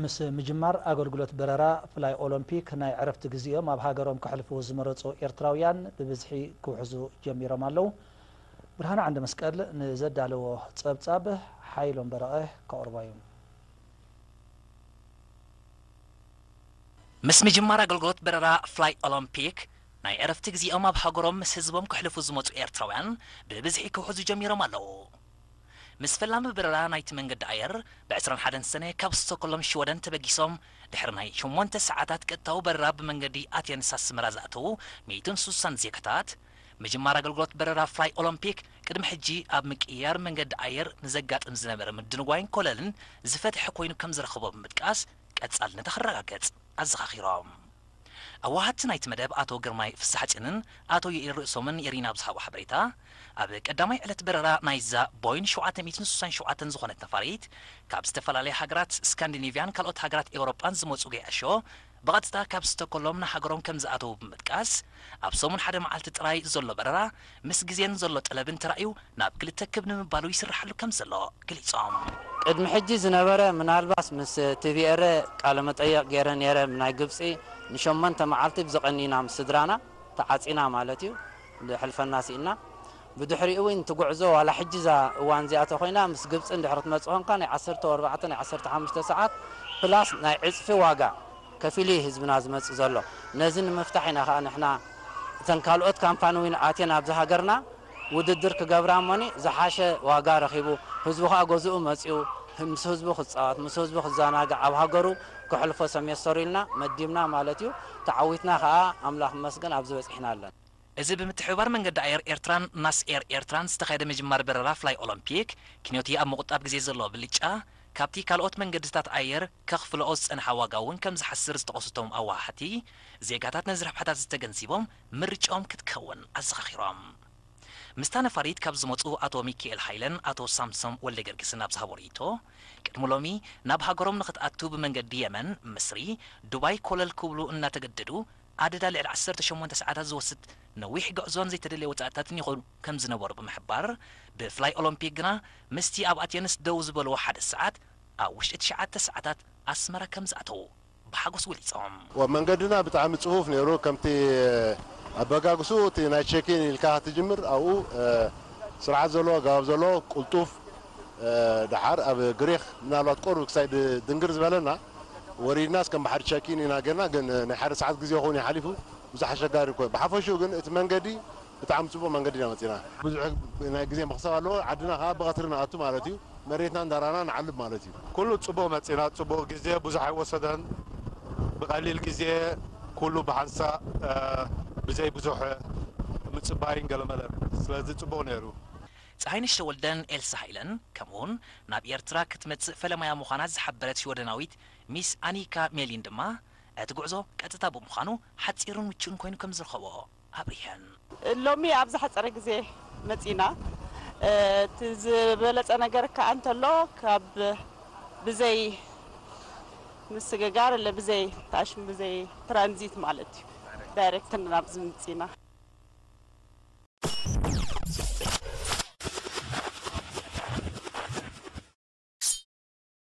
ምስ ምጅማር ኣገልግሎት በረራ ፍላይ ኦሎምፒክ ናይ ዕረፍቲ ግዜኦም ኣብ ሃገሮም ከሕልፉ ዝመረጹ ኤርትራውያን ብብዝሒ ክውሕዙ ጀሚሮም ኣለዉ። ብርሃነ ዓንደ መስቀል ንዘዳለዎ ጸብጻብ ሓይሎም በረቐ ከቕርቦ እዩ። ምስ ምጅማር ኣገልግሎት በረራ ፍላይ ኦሎምፒክ ናይ ዕረፍቲ ግዜኦም ኣብ ሃገሮም ምስ ህዝቦም ክሕልፉ ዝመጹ ኤርትራውያን ብብዝሒ ክውሕዙ ጀሚሮም ኣለዉ። ምስ ፈላሚ በረራ ናይቲ መንገዲ ኣየር ብ ዕስራን ሓደን ሰነ ካብ ስቶኮሎም ሽወደን ተበጊሶም ድሕሪ ናይ ሸሞንተ ሰዓታት ቀጥታዊ በረራ ብመንገዲ ኣቴንስ ኣስመራ ዝኣተዉ ሚእትን ሱሳን ዜጋታት፣ ምጅማር ኣገልግሎት በረራ ፍላይ ኦሎምፒክ ቅድሚ ሕጂ ኣብ ምቅይያር መንገዲ ኣየር ንዘጋጥም ዝነበረ ምድንጓይን ኮለልን ዝፈትሐ ኮይኑ ከም ዝረኸቦ ብምጥቃስ፣ ቀጻልነታ ክረጋገጽ ኣዘኻኺሮም። ኣዋሃድቲ ናይቲ መደብ ኣቶ ግርማይ ፍስሓጽዮንን ኣቶ የኢር ርእሶምን የሪና ኣብ ዝሃቦ ሓበሬታ፣ ኣብ ቀዳማይ ዕለት በረራ ናይዛ ቦይን ሸውዓተ ሚእትን ስሳን ሸውዓተን ዝኾነት ነፋሪት፣ ካብ ዝተፈላለያ ሃገራት ስካንዲኔቭያን ካልኦት ሃገራት ኤውሮጳን ዝመጹ ገያሾ ብቐጥታ ካብ ስቶኮሎም ንሃገሮም ከም ዝኣተዉ ብምጥቃስ፣ ኣብ ሰሙን ሓደ መዓልቲ ጥራይ ዘሎ በረራ ምስ ግዜን ዘሎ ጠለብን ተራእዩ ናብ ክልተ ክብ ንምባሉ ይስራሓሉ ከም ዘሎ ገሊጾም። ቅድሚ ሕጂ ዝነበረ ምናልባት ምስ ቲቪ ኤረ ቃለ መጠየቕ ገይረ ነይረ። ናይ ግብጺ ንሸሞንተ መዓልቲ ብዝቐኒና ምስ ስድራና ተዓጺና ማለት እዩ። ዝሕልፈና ስኢና። ብድሕሪኡ እውን እቲ ጉዕዞ ዋላ ሕጂ እዛ እዋን እዚኣ ተኾይና ምስ ግብጺ እንድሕር ክትመጽእ ኮንካ ናይ ዓሰርተ ኣርባዕተ ናይ ዓሰርተ ሓሙሽተ ሰዓት ፕላስ ናይ ዕጽፊ ዋጋ ከፊሉ እዩ ህዝብና ዝመጽእ ዘሎ። ነዚ ንምፍታሕ ኢና ከኣ ንሕና እተን ካልኦት ካምፓኒ እውን ኣትየን ኣብዚ ሃገርና ውድድር ክገብራ እሞኒ ዝሓሸ ዋጋ ረኺቡ ህዝቡ ከኣ ገዝኡ መጺኡ ምስ ህዝቡ ክጻወት ምስ ህዝቡ ክዘናጋዕ ኣብ ሃገሩ ከሕልፎ ሰሜስተር ኢልና መዲብና ማለት እዩ። ተዓዊትና ከኣ ኣምላኽ ይመስገን ኣብዚ በጺሕና ኣለና። እዚ ብምትሕብባር መንገዲ ኣየር ኤርትራን ናስ ኤር ኤርትራን ዝተኻየደ ምጅማር በረራ ፍላይ ኦሎምፒክ፣ ክንዮቲ ኣብ ምቑጣብ ግዜ ዘለዎ ብልጫ፣ ካብቲ ካልኦት መንገድታት ኣየር ከኽፍልኦ ዝጸንሓ ዋጋ እውን ከም ዝሓስር ዝጠቐሱ እቶም ኣዋሓሕቲ፣ ዜጋታት ነዚ ረብሓታት እዚ ተገንዚቦም ምርጫኦም ክትከውን ኣዘኻኺሮም። ምስታ ነፋሪት ካብ ዝመጹ ኣቶ ሚካኤል ሃይለን ኣቶ ሳምሶም ወልደገርግስን ኣብ ዝሃቦ ርእይቶ፣ ቅድሚ ሎሚ ናብ ሃገሮም ንኽትኣቱ ብመንገዲ የመን፣ ምስሪ፣ ዱባይ ኮለል ክብሉ እናተገደዱ፣ ኣደዳ ልዕሊ ዓሰርተ ሸሞንተ ሰዓታት ዝወስድ ነዊሕ ጉዕዞን ዘይተደለየ ወጻእታትን ይኾኑ ከም ዝነበሩ ብምሕባር፣ ብፍላይ ኦሎምፒክ ግና ምስቲ ኣብ ኣቴንስ ደው ዝበልዎ ሓደ ሰዓት ኣብ ውሽጢ ትሽዓተ ሰዓታት ኣስመራ ከም ዝኣተዉ ብሓጎስ ገሊጾም። ወ-፣ መንገድና ብጣዕሚ ጽፉፍ ነይሩ። ከምቲ ኣበጋግስኡ እቲ ናይ ቼኪን ኢልካ ክትጅምር ኣብኡ፣ እ፣ ስርዓት ዘለዎ ኣገባብ ዘለዎ ቅልጡፍ፣ እ፣ ደሓር ኣብ ግሪኽ ምናልባት ቁሩብ ክሳይ ድ-፣ ድንግር ዝበለና ወሪድናስ ከም ብሓደ ቸኪን ኢና ጌርና፣ ግን ናይ ሓደ ሰዓት ግዜ ኾይኑ ሓሊፉ ብዙሕ ኣሸጋሪ ይኮን። ብሓፈሽኡ ግን እቲ መንገዲ ብጣዕሚ ጽቡቕ መንገዲ ኢና መጺና። ብዙሕ ናይ ግዜ መኽሰብ ኣለዎ። ዓድና ከኣ ብቐትሪ ንኣቱ ማለት እዩ። መሬትና እንዳራና ንዓልብ ማለት እዩ። ኩሉ ጽቡቕ መጺና፣ ጽቡቕ ግዜ ብዙሕ ኣይወሰደን። ብቐሊል ግዜ ኩሉ ብሓንሳእ፣ እ፣ ብዘይ ብዙሕ ምጽባይን ገለመለን። ስለዚ ጽቡቕ ነይሩ። ጸሃይነሽ ተወልደን ኤልሳ ሃይለን፣ ከምኡውን ናብ ኤርትራ ክትመጽእ ፈለማያ ምዃና ዝሓበረት ሽወደናዊት ሚስ ኣኒካ ሜሊን ድማ፣ እቲ ጉዕዞ ቀጥታ ብምዃኑ ሓጺርን ምቹእን ኮይኑ ከም ዝረኸቦ ኣብሪሀን። ሎሚ ኣብ ዝሓጸረ ግዜ መጺና። እቲ ዝበለጸ ነገር ከኣ እንተሎ፣ ካብ ብዘይ ምስግጋር፣ ለ ብዘይ ታሽም፣ ብዘይ ትራንዚት ማለት እዩ፣ ዳይሬክት ናብዚ መጺና።